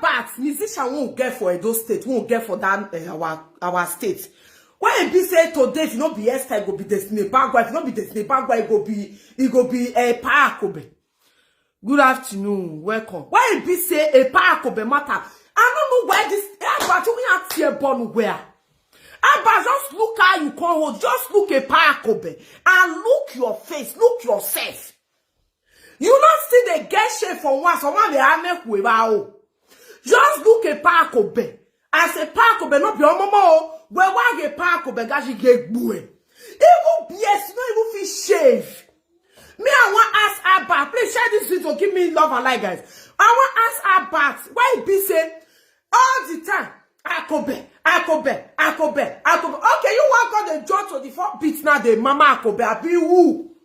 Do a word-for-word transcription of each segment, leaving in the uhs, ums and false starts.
But musician won't get for Edo State, won't get for that uh, our our state. When e be say today, if no be Esther, e go be Destiny Bagua. If no be Destiny Bagua, e go be e go be a Park Obe. Good afternoon, welcome. When e be say a Park Obe matter, I don't know where this. Abba, you can't see a born where. Abba, just look how you come hold. Just look a Park Obe and look your face, look yourself. You not see the get shape for once. Someone they are make we bow. Just look a Park Obe. I say Park Obe not be omomo. Where why a Park Obe gashi get bue. Even B S no even fit shave. Me, I want ask Albert. Please share this video. Give me love and like, guys. I want ask Albert. Why he be say all the time? Akobe, Akobe, Akobe, Akobe. Okay, you want God the John twenty-four beats now, the Mama Akobe, I be who?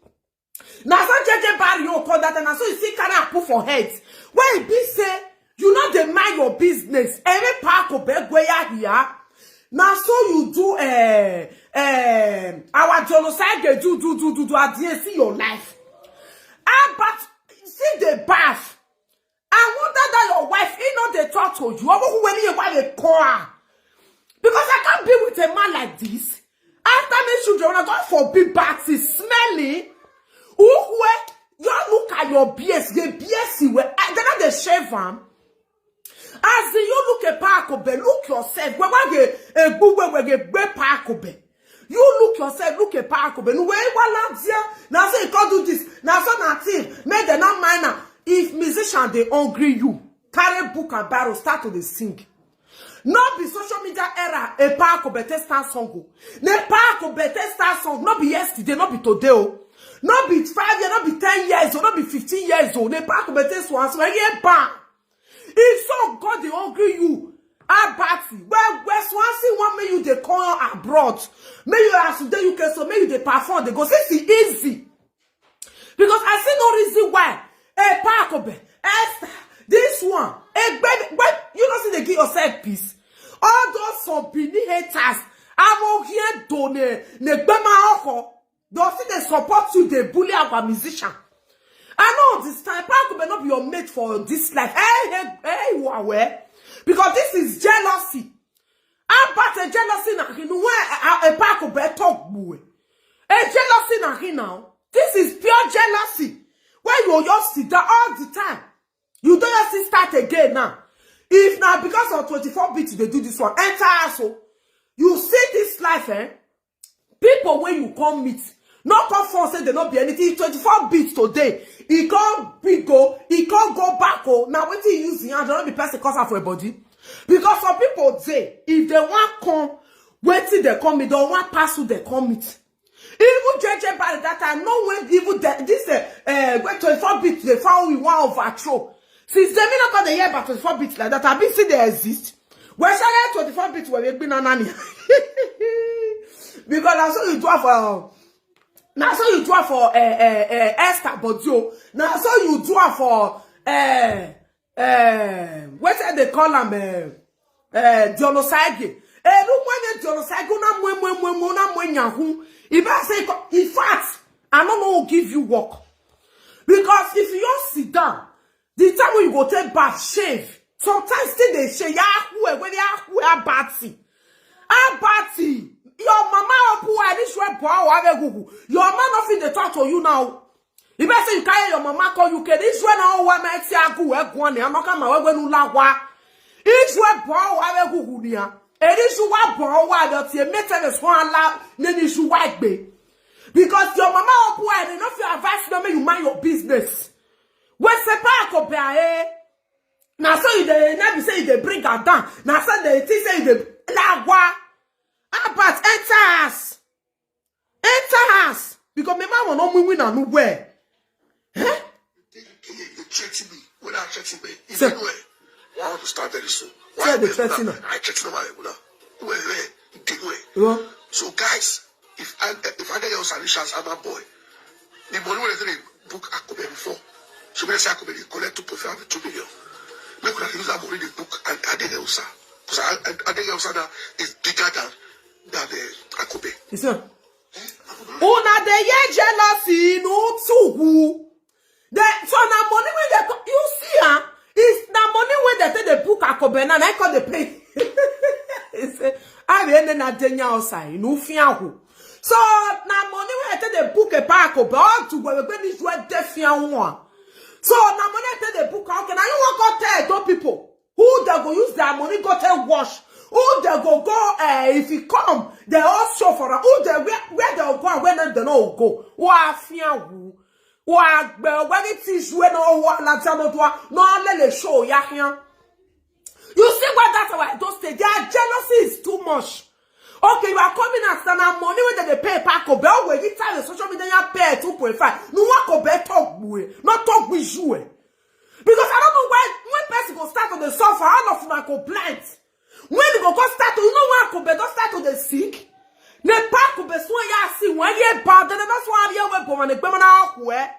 Now, so J J Barry, you call that, and so you see, can I put for head? Why he be say, you know, they mind your business. Every Park Obe, where here. Now, so you do, eh, eh, our genocide, they do, do, do, do, do, at the end, see your life. Ah, but see the bath. I wonder that your wife, he know they talk to you. I won't wait you why they call her. Because I can't be with a man like this. After me children, when I go for big bath, is smelly. Who, who, you look at your B S, the B S, you were, I don't know the shave am. As in, you look a Park Obe, look yourself. Where, where, a good way, where, where Park Obe. You look yourself, look a Park Obe. No way, wala dia. Now say you can't do this. Now so nothing. Make them not mind now. If musician they hungry you, carry book and barrel, start to the sing. Not be social media era, a Park Obe take stand song. Oh. Ne Park Obe take stand song, not be yesterday, not be today. Oh. Not be five years, not be ten years, or not be fifteen years. Oh. Ne Park Obe take swan, so yeah, bam. If so, God they hungry you. Abati, where where Swansea want me you they call abroad. May you as today you can so may you they perform they go say it's easy. Because I see no reason why a Park Obe, Esther, this one, a baby, when you don't see they give yourself peace. All those some Bini haters, I'm all here done ne gbema oko. Don't see they support you, they bully our musician. I know this time, Park Obe not be your mate for this life. Hey, hey, hey, you are where? Because this is jealousy. How about a jealousy na him? Where a, a, a Park Obe talk boy? A jealousy na him now. This is pure jealousy. Where you just sit down all the time. You don't just start again now. If now because of twenty-four bit they do this one, enter us. Oh. You see this life, eh? People when you come meet, not come for say they not be anything. Twenty-four bit today. He can't be go, he can't go back. Oh, now what he use the hand, not be person cause for a body. Because some people say, if they want come, wait till they come, they don't want pass who they come meet. Even J J Barry that time, no way, even the, this uh, uh, when twenty-four bit, they found we one overthrow. Since they may not got the year about twenty-four bits like that, I been see they exist. Well, shall I twenty-four bits were we been on any? Because that's what you do for now, so you do for uh, uh, uh, Esther Bodio. Now, so you do for uh, uh, what they call him? Uh, uh, Dionosage. Eh, no when Dionosage na mwe mwe mwe mwe na mwe nyahu. If I say, in fact, I don't know who give you work. Because if you all sit down, the time when you go take bath, shave. Sometimes still they shave. Yahoo, when Yahoo, Abati. Abati. Your mama opu wa this way boy wa be gugu. Your mama nothing they talk to you now. If I say you carry your mama call you can this way now wa me ti agu we gwani. I'm not come we gwenu lawa. This way boy wa be gugu niya. Eri ju wa boy wa do ti e mete me so ala ne ni ju wa gbe. Because your mama opu wa they no fit advise you make you mind your business. We se pa ko be eh. Now so you dey never say you dey bring her down. Now so they think say you dey lawa. Albert enter us. Enter us. Because my mama no win win and where. Eh? They threaten me. When I threaten me, you know where? I want to start very soon. Tell the threatener. I threaten my people now. Where, where? They where? So guys, if I if I get your solutions, I'm a boy. The money when they book Akobe before. So when I say Akobe, they collect two point five to two million. Make una use that money they book and Adege Usa. Because Adege Usa now is bigger than than uh, Akobe. You see? Una dey hear jealousy no too. The so na money wey dey you see am is na money wey dey take dey book Park Obe na, na e come dey pay. He say, "I be ene na denya outside, no fiahu." So, na money wey I take dey book a Park Obe, all the way when this way dey fiahu. So, na money I take dey book, okay, now you wan go tell Edo people. Who they go use their money go take wash? Who they go go, eh, if he come, they all show for am. Who they, where, where they go and where they no go? Wa fiahu. Wa gbe, where the tissue no wa la jamo dwa. No le le show ya here. You see what that our Edo State, their jealousy is too much. Okay, you are coming as an money wey dem dey pay Park Obe. Oh, when you tell the social media, you pay two point five. No one go be talk boy. Not talk with you. Because I don't know why when person go start to dey suffer, all of una go blind. When you go, go start to, you know why Park Obe don start to dey sick? Ne Park Obe so ya see when you bad, then that's why you were born and gbemana hwe.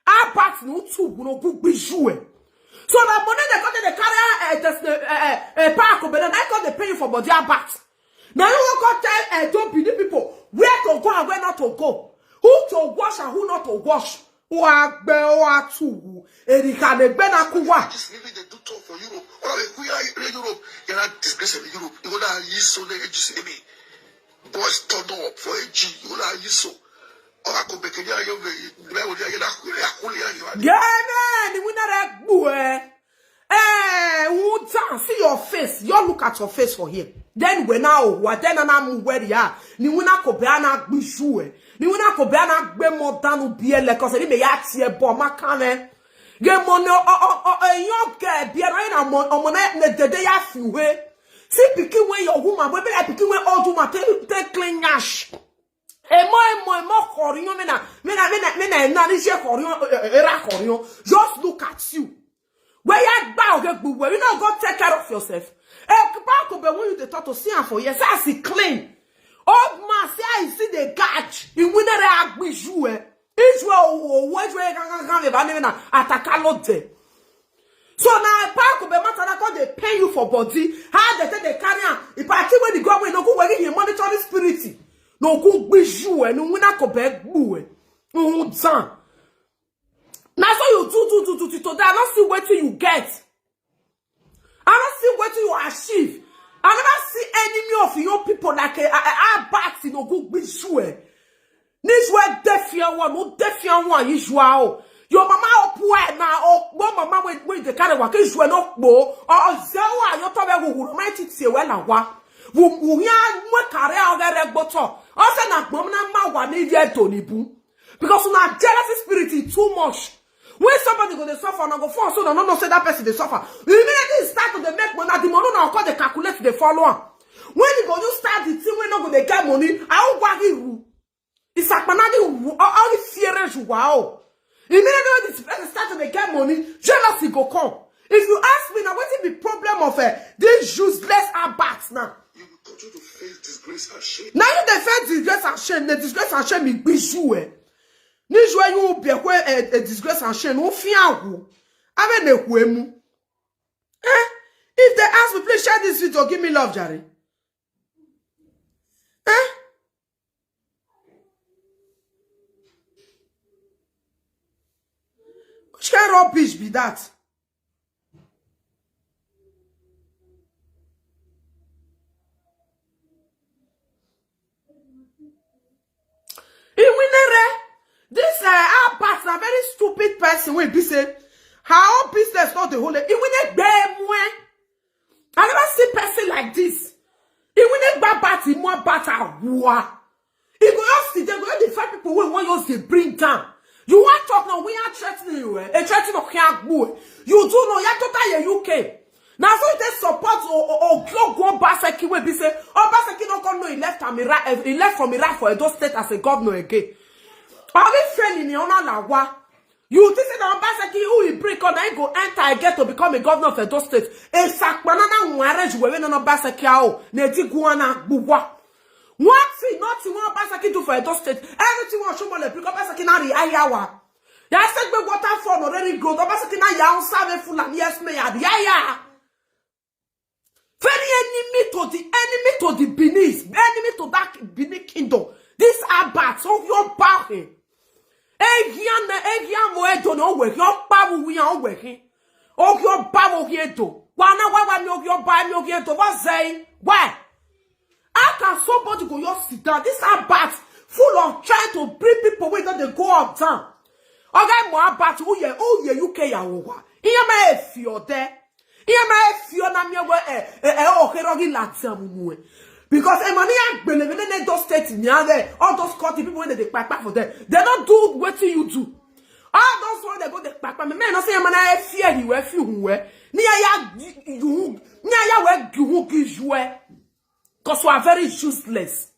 Albert no too, no good be you. So na money they got, they carry, eh, this, eh, eh, eh, Park Obe, na e come dey pay you for body, Albert. Now you wan go tell, eh, don't believe people where to go and where not to go, who to wash and who not to wash. Wa gbe wa tu. Erika ne gbe na kuwa. This maybe they do talk for Europe. All the queer Europe, you're not disgracing Europe. You go down, you so they just me. Boys turn up for A G. You go down, you so. Or I go back in your way. Where would I get a queer, a queer, you are. Yeah, man, we not a boy. Eh, who down? See your face. You look at your face for here. Then we now, what then and I'm where you are. Ni wina ko be ana gbishu e. Ni wina ko be ana gbe mo danu bi ele, 'cause ni me ya tie bo ma kan e. Ge mo no, o, o, o, e, yo ge bi e, na mo, o mo na ne dede ya fi we. See pikin wey your woman, wey be like pikin wey old woman take, take clean yash. Emo, emo, emo, koriyo, me na, me na, me na, me na, na ni she koriyo, eh, eh, era koriyo. Just look at you. Where you gba oge gbuwe, you no go take care of yourself. Eh, Park Obe, when you dey talk to, see am for here, say as he clean. Old man, say I see the gaj. He winner agbiju e. Israel, oh, oh, Israel, gan, gan, gan, me ba ni me na atakalo de. So now, Park Obe matter na come dey pay you for body. How they take they carry am? If I think when the government no go worry, he monitoring spirit. No go gbiju e, no winner ko be gbu e. No done. Now so you do, do, do, do, do today. I don't see wetin you get. I don't see wetin you achieve. I never see enemy of your people like a, a, a, a bat in Ogun Gbijue. This way, defiant one, no defiant one, usual. Your mama o poor na o, bo mama we, we dey carry work, usual no po. O, o, zewa, yo to be wu, wu, my titi we la wa. Wu, wu, ya, we carry out the regboto. O se na gbom na ma wa ni ye to ni bu. Because una jealousy spirit is too much. When somebody go dey suffer, una go fall, so una no know say that person dey suffer. Immediately you start to dey make money, the money una go dey calculate, dey follow am. When you go, you start the thing wey no go dey get money, I won't worry you. It's like man, you, all the fear is wow. Immediately when this person start to dey get money, jealousy go come. If you ask me now, wetin be problem of, eh, this useless abats now? You will continue to face disgrace and shame. Now you dey face disgrace and shame. The disgrace and shame is gbiju e. This way you be a, a, a disgrace and shame. No fear who. Ave ne huemu. Eh? If they ask me, please share this video. Give me love, Jare. Eh? Which kind of rubbish be that? Iwinere, this, uh, our partner, very stupid person. We be say, her own business not the whole. Iwine gbe mu e. I never see person like this. Iwine gba bat, imo bat awua. He go just sit there, go just dey find people wey wan just dey bring down. You wan talk now, we are threatening you, eh? A threatening of Kiagbu, eh? You do know, you are total ye U K. Now so they support o, o, o, Ogo Obaseki wey be say, Obaseki no come know he left am, he right, eh, he left from Iraq for Edo State as a governor again. Are we failing in honor lawa? You think say na Obaseki who he bring come, na he go enter again to become a governor of Edo State? E sakpana na nwa arrange wewe na Obaseki a o, na eti guana gbuwa. One thing, nothing one Obaseki do for Edo State. Everything one Shomole bring, Obaseki na ri ayawa. Ya segbe waterfall no really grow. Obaseki na ya un save Fulani, yes, me ya, ya, ya. Very enemy to the, enemy to the Benin, enemy to that Benin kingdom. This Albert, so your power. Egian, egian mo edo no we, your power we are we. Oh, your power we edo. Why now? Why why me your buy me your to what say? Why? How can somebody go your sit down? This are bad, full of trying to bring people wey don dey go up down. Oga mo about who ye who ye U K ya wo wa. Iye ma e fi o de. Iye ma e fi o na mi we e e e o ke rogi la ti amumu e. Because e mani agbele we ne those states ni are all those country people wey dey kpakpa for there. They don't do wetin you do. All those one they go dey kpakpa me. Me no say e mani e fi e we fi hu we. Ni ya ya you ni ya ya we hu ki you e. Because you are very useless.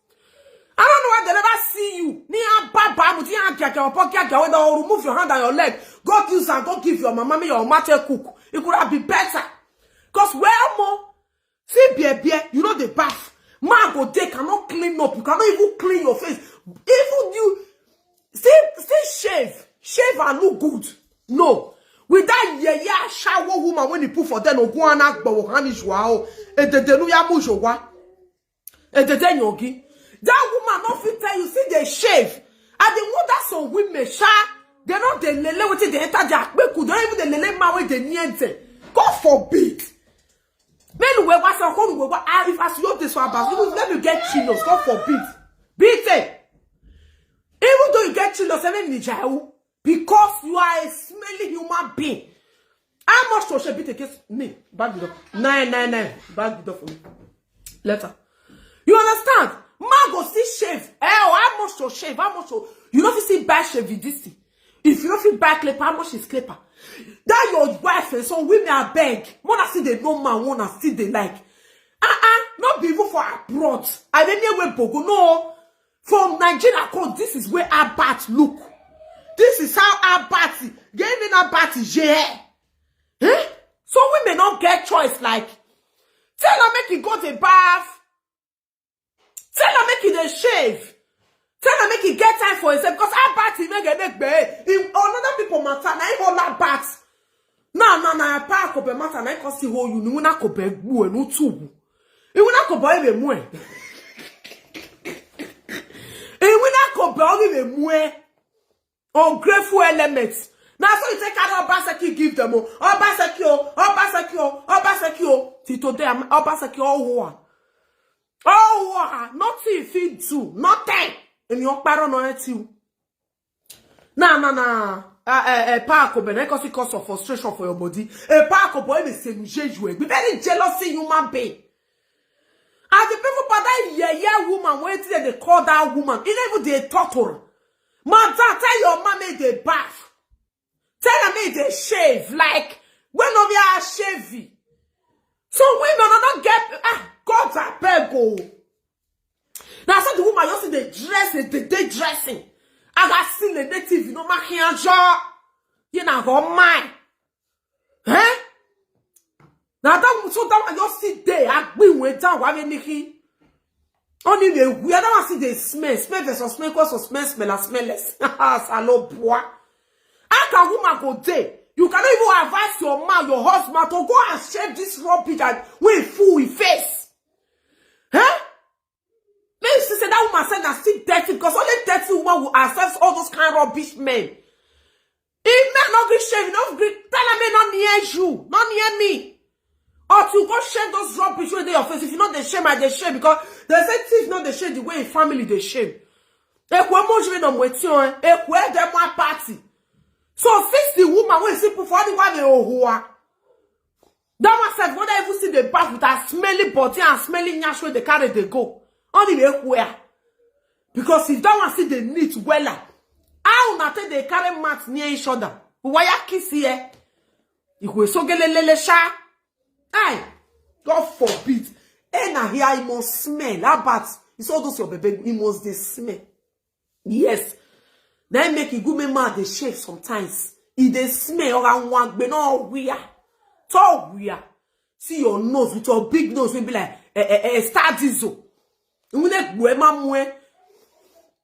I don't know why they never see you. Ni a baba mu ti a gaga opo gaga when they remove your hand and your leg. God use and go give your mama me your mate cook. It could have been better. Because where more? See beer beer, you know the bath. Man go dey cannot clean up. You cannot even clean your face. Even you see see shave, shave and look good. No. With that yeah yeah shower woman when he put for them no go and act but hand is wow. And the denu ya mujo wa. And the den yogi. That woman no fit tell you see they shave. I dey wonder some women sha. They no dey lele wetin dey enter their kpeku. They no even dey lele man wey dey near them. God forbid. Men we wa so ko we wa ah, if as you this one about you let me get chinos. God forbid. Beat it. Even though you get chinos, even ni jaiu because you are a smelly human being. How much to share beat against me? Back it up. Nine nine nine. Back it up for me. Letter. You understand? Man go see shave. Eh, oh, how much to shave? How much to you know if you see buy shave with this thing? If you don't feel buy clipper, how much is clipper? That your wife and some women are beg. Wanna see the no man, wanna see the like. Uh-uh, not be even for abroad. I don't know where Bogo. No. From Nigeria code, this is where Albert look. This is how Albert gave me Albert yeah. Eh? So women don't get choice like tell her make you go to bath. Tell her make you dey shave. Tell her make you get time for yourself because Albert make get make bed. In another people matter, na him hold Albert. Na na na pa ko be matter na ko si ho you ni wona ko be gbu e no tu. Iwona ko be be mu e. Iwona ko be o be mu e. Ungrateful elements. Na so you take carry Obaseki give them o. Obaseki o, Obaseki o, Obaseki o. Till today, I'm Obaseki all war. All war. Nothing you fit do. Nothing. And your parent no help you. Na na na. Uh, uh, uh, park open. Because it cause of frustration for your body. A park open is a you. Be very jealousy human being. And the people for that yeah yeah woman, when they call that woman, it even they torture. Madam, tell your mommy they bath. Tell her me they shave. Like, when no me are shavy. So women are not get ah, God I beg oh. Now I said the woman you see the dress, the day dressing. I got still a native, you know, my hair jaw. You know, go mine. Eh? Now that so that one you see there, I be went down, why me niki? Only the weird one see they smell, smell versus smell, cause of smell, smell and smell less. Salo boy. How can woman go there? You cannot even advise your man, your husband to go and shave this rubbish and we fool in face. Huh? Maybe she said that woman said that still dirty because only dirty woman will access all those kind of rubbish men. If men not gree shame, not gree, tell them not near you, not near me. Or to go shame those rubbish wey dey your face. If you know they shame, I they shame because they say thief not they shame the way in family they shame. Ekwe mo jwe no mwetio, ekwe dem one party. So fix the woman wey simple for the one they oh. That one said, what I even see the bath with her smelly body and smelly nyash wey they carry they go. Only they where. Because if that one see the neat weller, how una take they carry mat near each other? Why you kiss here? You go so gelelele sha. Aye, God forbid. And I hear he must smell. How about it's all those your baby, he must they smell. Yes. Then make it good me mad they shake sometimes. He they smell or I want be no weird. So weird. See your nose with your big nose will be like a, a, a star diesel. You will not wear my mwe.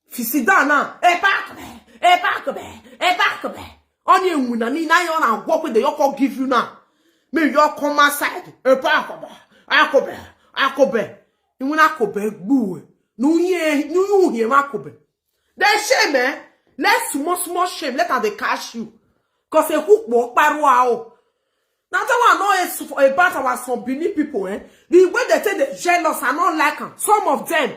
If you sit down now, a back me, a back me, a back me. Only when I need now you walk with the yoko give you now. Me you come outside, a back me, akobe, akobe. You will not go back boo. No ye, no you hear my kobe. They shame eh. Let small small shame, let her they catch you. Cause a hook walk by wow. Now that one no is for about our some Benin people, eh? The way they say they jealous and not like am. Some of them,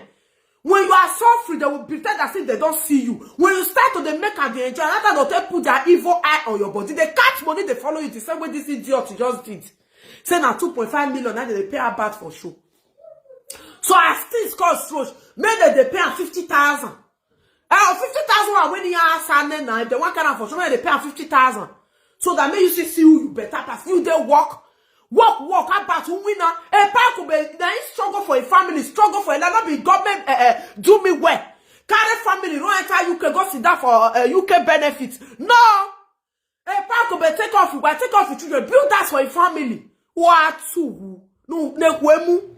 when you are suffering, they will pretend as if they don't see you. When you start to dey make am dey enjoy, another they'll take put their evil eye on your body. They catch money, they follow you the same way this idiot just did. Say na two point five million, now they pay her back for show. So as things cost Roche, make dem dey pay am fifty thousand. Eh, fifty thousand one when he ask her name now, if they want kind of for show, make dem dey pay am fifty thousand. So that make you see, see who you better pass. You dey work, work, work, how about who win now? A park will be, na him struggle for a family, struggle for a life, not be government, eh, eh, do me well. Carry family, run enter U K, go sit down for, eh, U K benefits. No! A park will be take off, you go take off your children, build that for a family. What? No, nekwemu.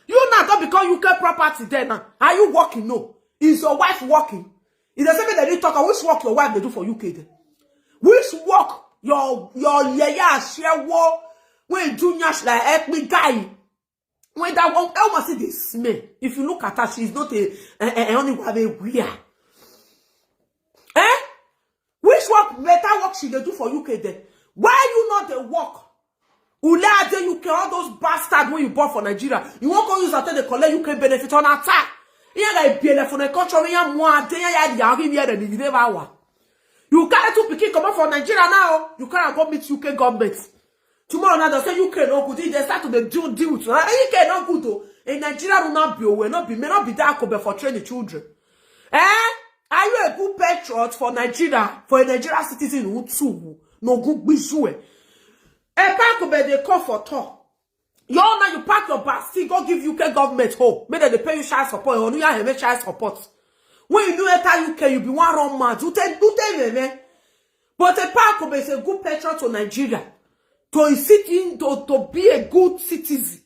You now don't become U K property then now. Are you working? No. Is your wife working? If they say make they dey talk, which work your wife dey do for U K then? Which work your, your yeye ashewo wey do nyash like help me guy? When that one, Elma see dey smell. If you look at her, she is not a, a, a, a only one wey wear. Eh? Which work, better work she dey do for U K then? Why you not dey work? Ule Ade U K, all those bastards wey you born for Nigeria, you wan come use am take dey collect U K benefit on attack. Ihe ga-ebiele for the country, ihe mụọ ade, ihe ya dị ahụ, ihe dị n'ire ba wa. You carry two pikin comot for Nigeria now, you carry am go meet U K government. Tomorrow now, they say U K no good, if they start to dey deal, deal with, eh, U K no good o. In Nigeria, no na be owe, no be me, no be that Akobe for train the children. Eh? Are you a good patriot for Nigeria, for a Nigerian citizen who too? No good gbijue. A park Akobe dey call for tour. You all now, you pack your bag, still go give U K government home. Make dem dey pay you child support, or you have child support. When you do enter U K, you be one wrong man. Do tell, do tell me, man. But a park Akobe is a good patriot to Nigeria. To a city, to, to be a good citizen.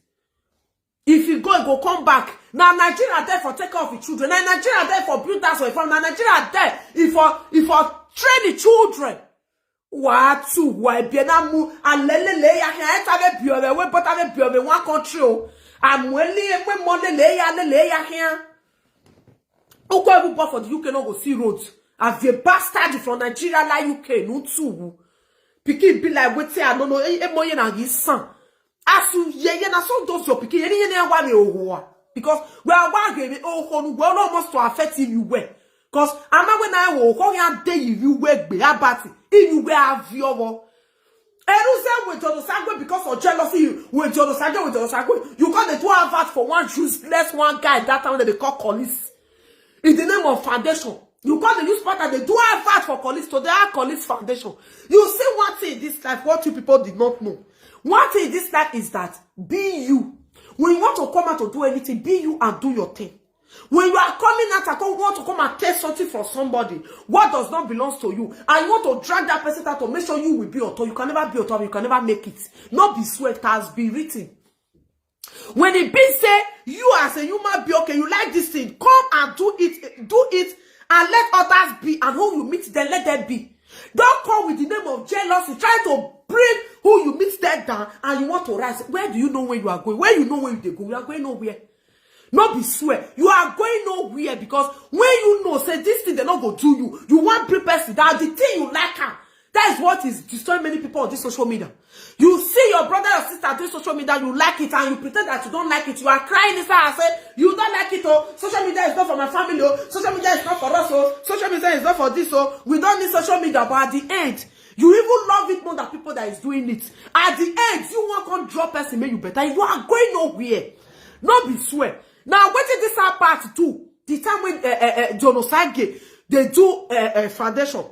If you go, you go come back. Now Nigeria there for take care of your children. Now Nigeria there for build house for your family. Now Nigeria there if for, if for train the children. Wa tu wa bi na mu alelele ya he eta be bi ove we bota be bi ove one country o. Amueli e mwe mo lele ya lele ya he. Uko ebu born for the U K no go see road. As a bastard from Nigeria like U K no too. Pikin be like wetin I no know. E, e mo ye na yi san. As you ye ye na so those your pikin. Ye ye na wa me oho. Because we are wa ge me oho no we almost to affect you well. Because I'm not when I will call ya day you we be about it. If you we have your Eruze with Jono Sagwe because of jealousy. With Jono Sagwe, with Jono Sagwe. You got the two advert for one useless one guy that time that they call Collis. In the name of foundation. You got the newspaper, they do advert for Collis. So they are Collis Foundation. You see one thing in this life, what you people did not know. One thing in this life is that be you. When you want to come out to do anything, be you and do your thing. When you are coming out and come, want to come and take something from somebody, what does not belong to you, and you want to drag that person out to make sure you will be on top, you can never be on top, you can never make it. Not be sweat, has be written. When it be say you as a human being, okay, you like this thing, come and do it, do it, and let others be, and who you meet, then let them be. Don't come with the name of jealousy, trying to bring who you meet there down, and you want to rise. Where do you know where you are going? Where you know where you dey go? You are going nowhere. No be swear. You are going nowhere because when you know say this thing they not go do you, you want bring person that the thing you like am. That is what is destroying many people on this social media. You see your brother or sister doing social media, you like it and you pretend that you don't like it. You are crying inside and say, you don't like it, oh, social media is not for my family, oh, social media is not for us, oh, social media is not for this, oh, we don't need social media. But at the end, you even love it more than people that is doing it. At the end, you want come drop person make you better. You are going nowhere. No be swear. Now, what did this part do? The time when uh, uh, uh, Jono Sage, they do uh, uh, foundation.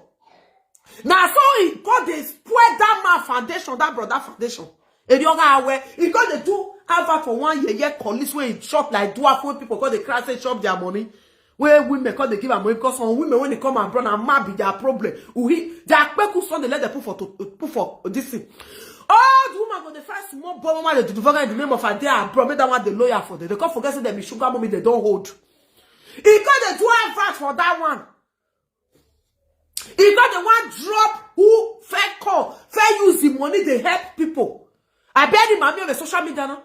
Now, so he got the spoil that man foundation, that brother foundation. Erioga aware, he got the two advert for one year, year colleagues when he shop like dwarf when people got the crash and shop their money. Where women call they give am money because some women when they come abroad and might be their problem. Uhi, their kpeku son they let them put for to put for this thing. Oh, the woman go the first small boy woman they do the in the name of her day abroad. Make that one the lawyer for them. They can't forget say them be sugar mommy they don't hold. He got the two advert for that one. He got the one drop who fair call, fair use the money they help people. I bet him I'm on the social media now.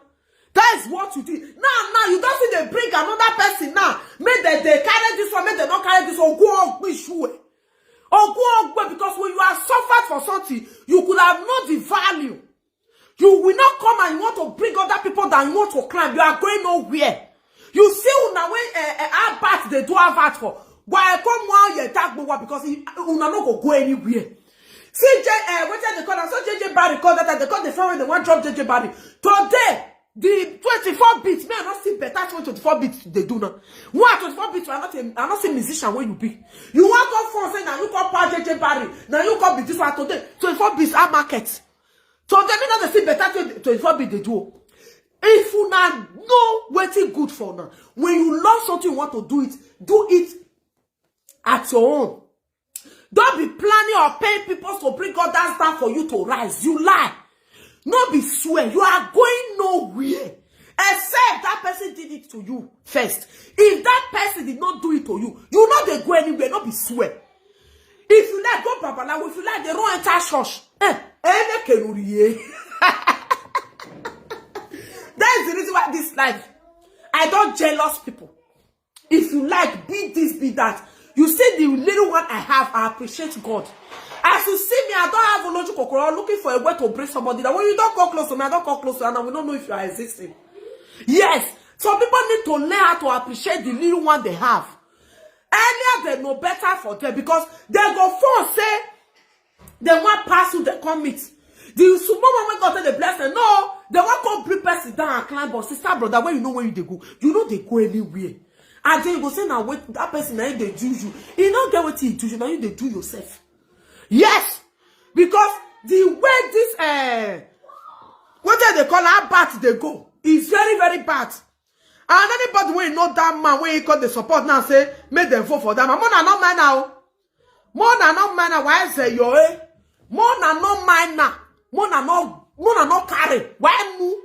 That is what you did. Now, now you don't see they bring another person now. Make they, they carry this one, make they not carry this one. Go on, wish you. Or go on, because when you are suffered for something, you could have known the value. You will not come and you want to bring other people down. You want to climb. You are going nowhere. You see una when uh, uh, Albert dey do Albert for. Why come one year tag Gbowa because he, una no go go anywhere. See J uh, wetin dem call am, so J J Barry call that time, dem call the friend wey dem wan drop J J Barry. Today, the twenty-four bits, me I no see better thing wey twenty-four bits dey do now. Why twenty-four bits, I no see, I no see musician wey you be. You wan come phone say na you come pass J J Barry, na you come be this one today. Twenty-four bits are market. Today, me no dey see better thing twenty-four bits dey do o. If una know wetin good for una, when you love something, you want to do it, do it at your own. Don't be planning or paying people to bring others down for you to rise. You lie. No be swear. You are going nowhere. Except that person did it to you first. If that person did not do it to you, you no dey go anywhere. No be swear. If you like, go babalawo. If you like, dem run enter church. Eh, eh, make a That's the reason why this life, I don't jealous people. If you like, be this, be that. You see the little one I have, I appreciate God. As you see me, I don't have a logic kokoro looking for a way to bring somebody that when you don't come close to me, I don't come close to you, and we don't know if you are existing. Yes, some people need to learn how to appreciate the little one they have. Earlier they know better for them because they go phone say they want pass who they come meet. The small one wey God take dey bless them, no, they wan come bring person down and climb up. Sister, brother, when you know where you dey go, you no dey go anywhere. And then you go say na wait, that person na him dey do you. You no get wetin he do you, na you dey do yourself. Yes, because the way this uh, wetin dem dey call am, bad dey go is very, very bad. And anybody wey know that man wey he come dey support now say make dem vote for that man. Mona no mind now. Mona no mind now. Why say yo eh? Mona no mind now. Mona no, Mona no carry. Why mu?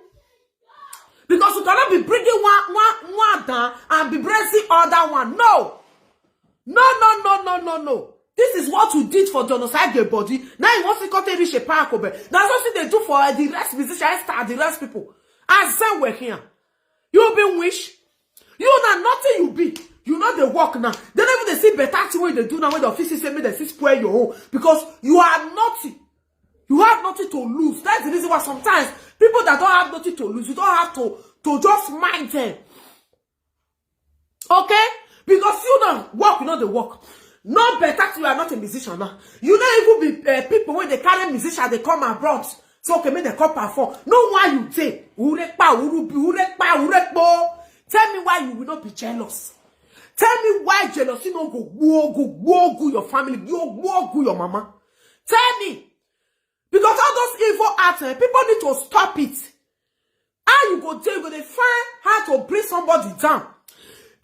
Because you cannot be bringing one, one, one down and be raising other one. No. No, no, no, no, no, no. This is what you did for genocide your body. Now you want to come take reach a park over. That's what they do for uh, the rest musicians, star, the rest people. As them were here. You been wish. You na nothing you be. You know the work now. They never they see better thing when they do now when the office say me they see spoil your home because you are nothing. You have nothing to lose. That's the reason why sometimes people that don't have nothing to lose, you don't have to to just mind them. Okay? Because you don't work, you know the work. No better to you are not a musician now. You don't even be uh, people when they carry musician, they come abroad. So okay, make they come perform. No why you say urepa urubi urepa urepo. Tell me why you will not be jealous. Tell me why jealousy no go go go go your family, go go go your mama. Tell me. Because all those evil acts, eh, people need to stop it. How you go there, you go dey find how to bring somebody down.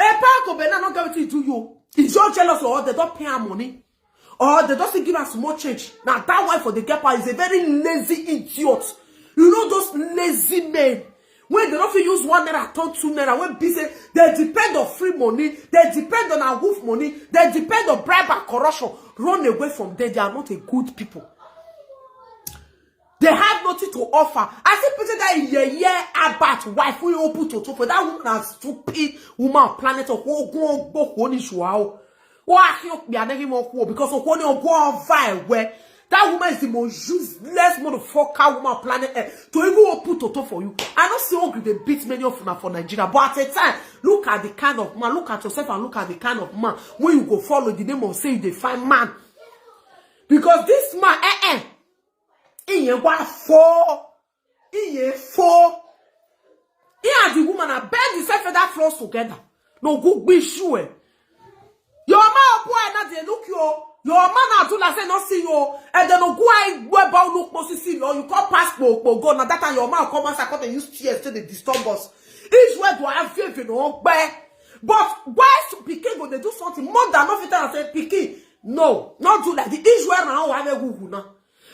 A park of Benin not going to do you. Is your jealous or they don't pay her money? Or they don't give us more change. Now that wife for the gap is a very lazy idiot. You know those lazy men. When they don't fit use one naira, turn two naira. When be say they depend on free money, they depend on a wolf money, they depend on bribe and corruption. Run away from them. They are not a good people. They have nothing to offer. I see picture that yeah yeah about wife we open to for that woman, a stupid woman on planet of ogun ogbo koni shuao. Wa ki o pe ane ki mo ku because o koni ogun ova ewe. That woman is the most useless motherfucker woman on planet earth to even open toto for you. I know say hungry they beat many of una for Nigeria, but at a time, look at the kind of man, look at yourself and look at the kind of man when you go follow the name of say you dey find man. Because this man, eh eh, he ain't what for. He ain't for. He and the woman are bend the self that floors together. No good be sure. Your man boy na dey look you. Your man na do like say no see you. And then no go I go about look posisi law. You come pass po po go. Now that time your man come as I come dey use tears to the disturb us. Israel do have faith in no bear. But why should pikin go dey do something more than no fit tell am say pikin? No, not do like the Israel na how I go now.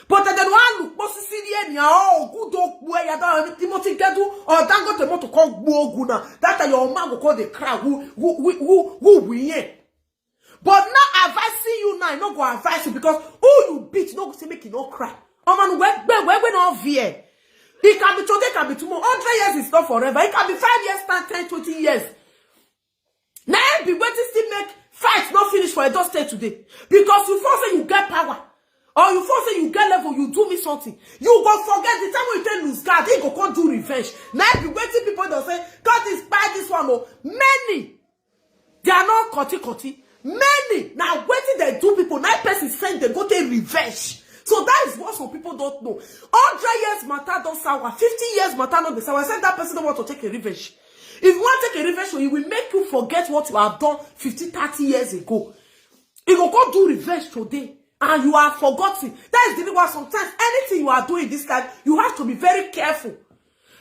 But then one look posisi ni enya o gudo gbo ya da Timothy Gedu or Dangote motor come gbo ogu na. That time your man go call the crowd who who who who who win here. But now advising you now, I no go advise you because who you beat no go say make you no cry. Omo we gbe we we no fear. It can be today, can be tomorrow. Hundred years is not forever. It can be five years, ten, ten, twenty years. Na im be wetin still make fight no finish for Edo State today. Because you force say you get power. Or you feel say you get level, you do me something, you go forget the time when you take lose guard, he go come do revenge. Now be wetin people don say, God is by this one. Oh, many they are not cutty cutty. Many now waiting they do people. Now person send they go take revenge. So that is what some people don't know. Hundred years matter don't sour. Fifty years matter not the sour. I said that person don't want to take a revenge. If you want to take a revenge, so he will make you forget what you have done fifty, thirty years ago. He go go do revenge today, and you are forgotten. That is the reason why sometimes anything you are doing this life, you have to be very careful.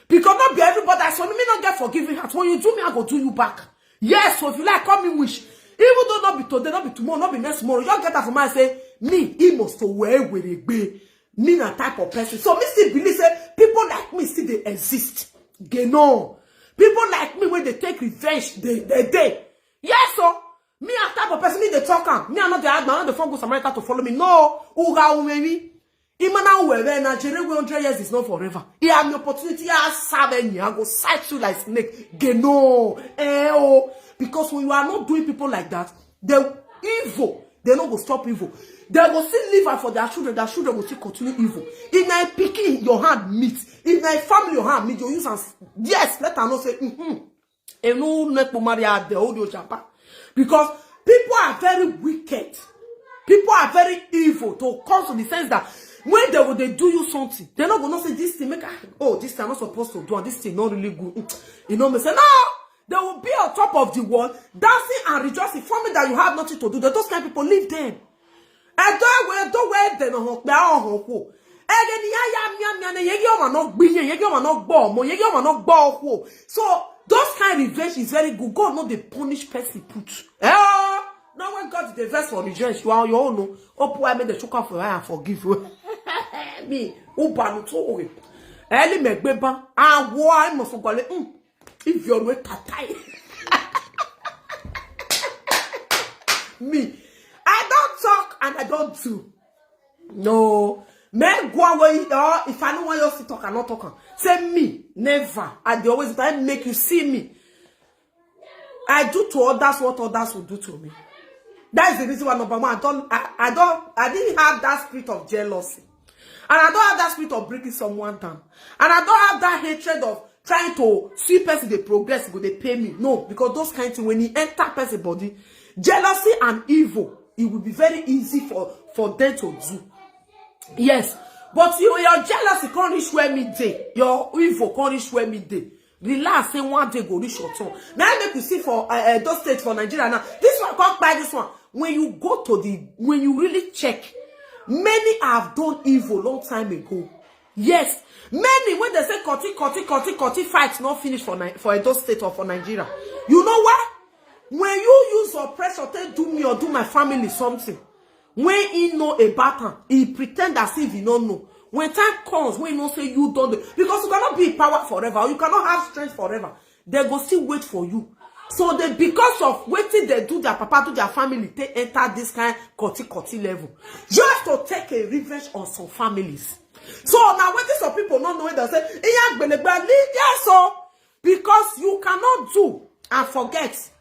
Because not be everybody, as for me, not get forgiving heart. When you do me, I go do you back. Yes, so if you like, call me wish. Even though not be today, not be tomorrow, not be next tomorrow, you get that for my say, me, he must to wear with a gbe. Me na type of person. So me still believe say people like me still they exist. They know. People like me when they take revenge, they they they. Yes, so me a type of person, me they talk am. Me I not the admin, I not the phone go Samaritan to follow me. No, uga umemi. Imana uwe na jere we hundred years is not forever. I am the opportunity I serve any. I go sight you like snake. Geno. Eh oh. Because when you are not doing people like that, the evil, they no go stop evil. They go still live am for their children. Their children will still continue evil. If na pikin your hand meet, if na family your hand meet, you use am. Yes, let her know say, mm-hmm. Enu nekpo Maria de odi ochapa. Because people are very wicked. People are very evil to come to the sense that when they will they do you something, they not gonna say this thing. Make I, oh, this thing I'm not supposed to do, and this thing not really good. Mm, you know me say no. They will be on top of the wall, dancing and rejoicing, forming that you have nothing to do. They, those kind of people, leave them. Edo we do we de no ho pe o ho ko. Ege ni ya ya mia mia ne yegi o ma no gbi yen, yegi o ma no gbo mo, yegi o ma no gbo ko. So those kind of revenge is very good. God no dey punish person put. Eh? Oh, no, when God dey vex for revenge, you are on your own. Oh. Open wide, make the choke off and forgive you. Me, who ban to owe? Eli megbe ban. Ah, wo ai mo so gole. Mm. If you're with tatai. Me, I don't talk and I don't do. No. Men go away, or if I don't want you to talk, I not talk. Say me, never. I dey always, I make you see me. I do to others what others will do to me. That is the reason why number one, I don't, I, I don't, I didn't have that spirit of jealousy. And I don't have that spirit of breaking someone down. And I don't have that hatred of trying to see person dey progress, go dey pay me. No, because those kind things, when he enter person body, jealousy and evil, it will be very easy for, for them to do. Yes. But you, your jealousy can't reach where me dey. Your evil can't reach where me dey. Relax, say one day go reach your turn. Now make you see for, uh, uh, those states for Nigeria now. This one come by this one. When you go to the, when you really check, many have done evil long time ago. Yes, many when they say koti koti koti koti fight not finish for Ni-, for Edo State or for Nigeria. You know why? When you use oppression, take do me or do my family something. When he know about am, he pretend as if he no know. When time comes, when he know say you don't do, because you cannot be in power forever, or you cannot have strength forever. They go still wait for you. So they, because of wetin they do their papa, do their family, they enter this kind koti koti level. You have to take a revenge on some families. So now wetin some people not know, they say, "Iya gbelegbele, yes, so," because you cannot do and forget.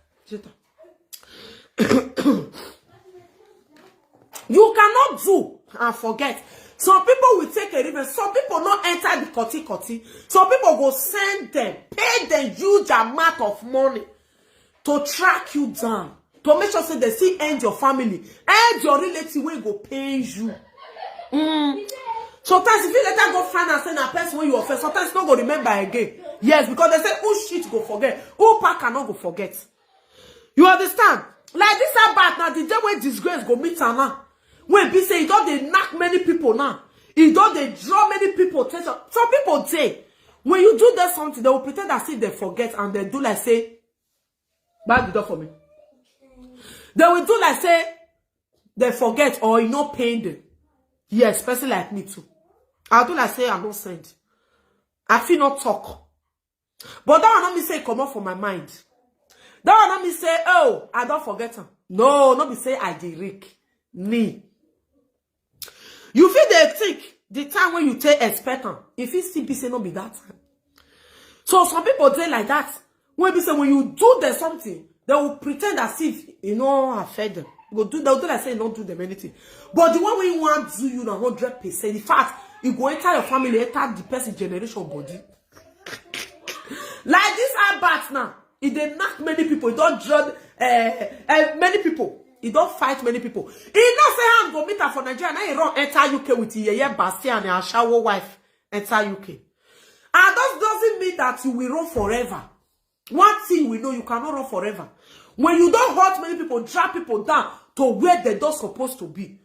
You cannot do and forget. Some people will take a revenge. Some people not enter the koti koti. Some people go send them, pay them huge amount of money to track you down, to make sure say they see end your family, end your relative wey go pay you. Mm. Sometimes if you later go find and say na person wey you offend, sometimes you no go remember again. Yes, because they say who shit go forget, who pack cannot go forget. You understand? Like this about now, the day when disgrace go meet am now. When be say e don dey knack many people now. E don dey draw many people attention. Some people dey. When you do that something, they will pretend as if they forget and they do like say, bag the door for me. They will do like say they forget or e no pain them. Yes, person like me too. I do like say I no send. I feel not talk. But that one not me say come up for my mind. That one not me say, oh, I don't forget am. No, not be say I dey rake. Me. You feel they think the time when you take expect am, if it still be say not be that time. So some people dey like that. When be say when you do them something, they will pretend as if you know affect them. Go do, they'll do like say you don't do them anything. But the one wey wan do you na hundred percent. In fact, you go enter your family, enter the person generation body. Like this Albert now, e dey knack many people, e don draw uh, uh, many people, e don fight many people. E know say hand go meet am for Nigeria, now e run enter U K with Yeye Bastian and Ashawo wife enter U K. And that doesn't mean that you will run forever. One thing we know, you cannot run forever. When you don't hurt many people, drag people down to where they don't supposed to be.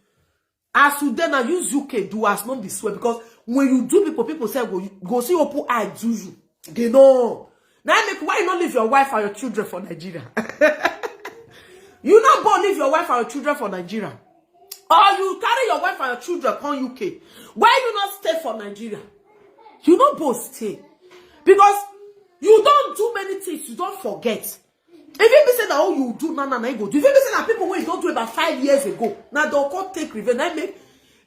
As you then now use U K do as not be swear, because when you do people, people say go go see open eye do you. They know. Now make why you not leave your wife and your children for Nigeria? You not born leave your wife and your children for Nigeria. Or you carry your wife and your children come U K. Why you not stay for Nigeria? You not both stay. Because you don't do many things, you don't forget. If you be say that all you do now, now, now you go do. If you be say that people wey you don't do about five years ago, now they'll come take revenge. Now make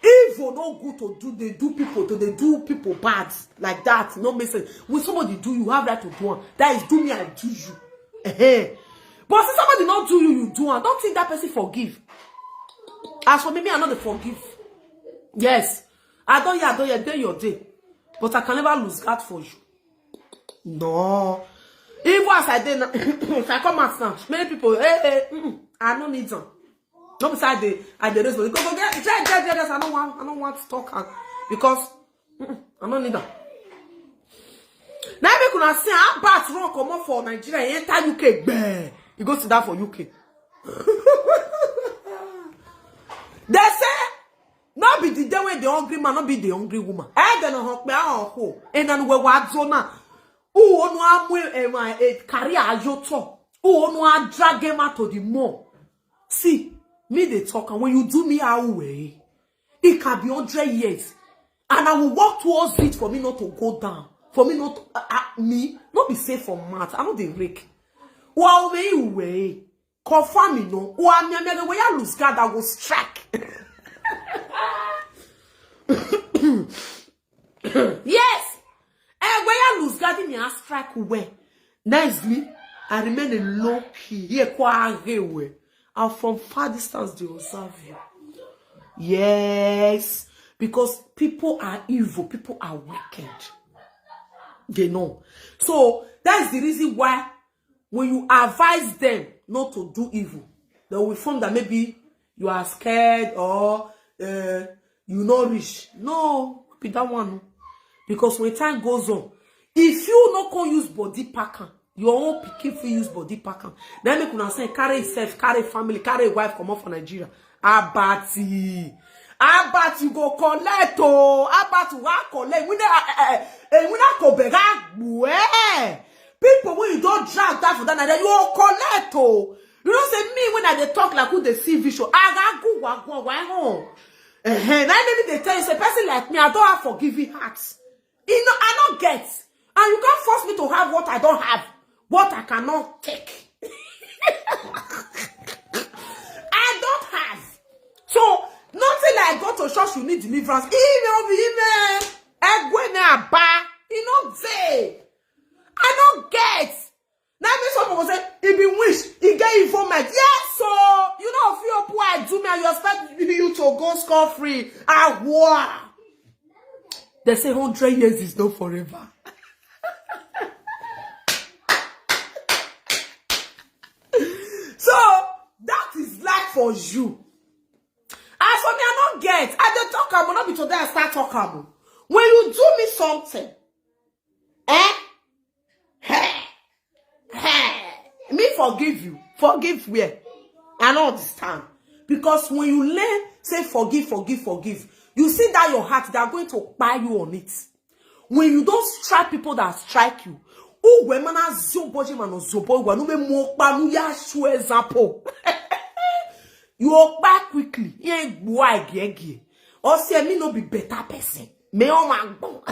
evil no good to do. They do people to they do people bad like that. No make sense. When somebody do, you have right to do one. That is do me, I do you. Ehe. But since somebody not do you, you do one. Don't think that person forgive. As for me, me I not dey forgive. Yes, I don't hear, I don't hear, day your day. But I can never lose guard for you. No. Even as I dey now, if I come out now, many people, hey, hey, mm-mm, I no need them. No be say I dey, I dey raise body. Go, go, get, get, get, get, I don't want, I don't want to talk am because mm-mm, I no need them. Now make una see how Albert run comot for Nigeria, he enter U K, gbeh. He go sit down for U K. They say no be the day when the hungry man, no be the hungry woman. Eh, they no hungry, ah, oh, and then we wa zona. Who onu amwe ema e career ayoto. Who onu a drag him out to the mall. See, me they talk, and when you do me, I will. It can be hundred years, and I will work towards it for me not to go down. For me not to, uh, uh, me not be safe for months. I know they rake. Wow, me way. Confirm me no. Wa mi mi we ya lose guard, I go strike. Yes. Eh, we ya lose guard, me I strike well. Next me, I remain a low key. Here kwa we. I'm from far distance, they observe you. Yes. Because people are evil, people are wicked. They know. So that's the reason why when you advise them not to do evil, they will form that maybe you are scared or uh, you not rich. No, be that one. Because when time goes on, if you not can use body pack am, your own pikin fit use body pack am. Then make una say carry himself, carry family, carry wife comot for Nigeria. Abati. Abati go collect o. Abati wa collect. We na eh, eh, eh, we na ko bega gbue. People when you don't drag that for that, you go collect o. You know say me when I dey talk like who dey see vision, I ga go wa go wa home. Eh, na maybe they tell you say person like me, I don't have forgiving heart. You know, I don't get. And you can't force me to have what I don't have, what I cannot take. I don't have. So, nothing like go to church, you need deliverance. Email me, email. Egwene Aba. You know, say, I don't get. Now, me some people say, he be wish, he get evil mind. Yes, so, you know, if you poor, I do me, and you expect you to go score free. Ah, wow. They say hundred years is not forever. So that is life for you. As for me, I don't get. I don't talk about not be today I start talk about. When you do me something, eh? Hey, hey, me forgive you. Forgive where? I don't understand. Because when you learn, say forgive, forgive, forgive. You see that your heart, they are going to buy you on it. When you don't strike people that strike you, who women are zobo man or zobo wanu me mo panu ya show example. You opa quickly. Ye gbo agege. Or say me no be better person. Me o ma gbon.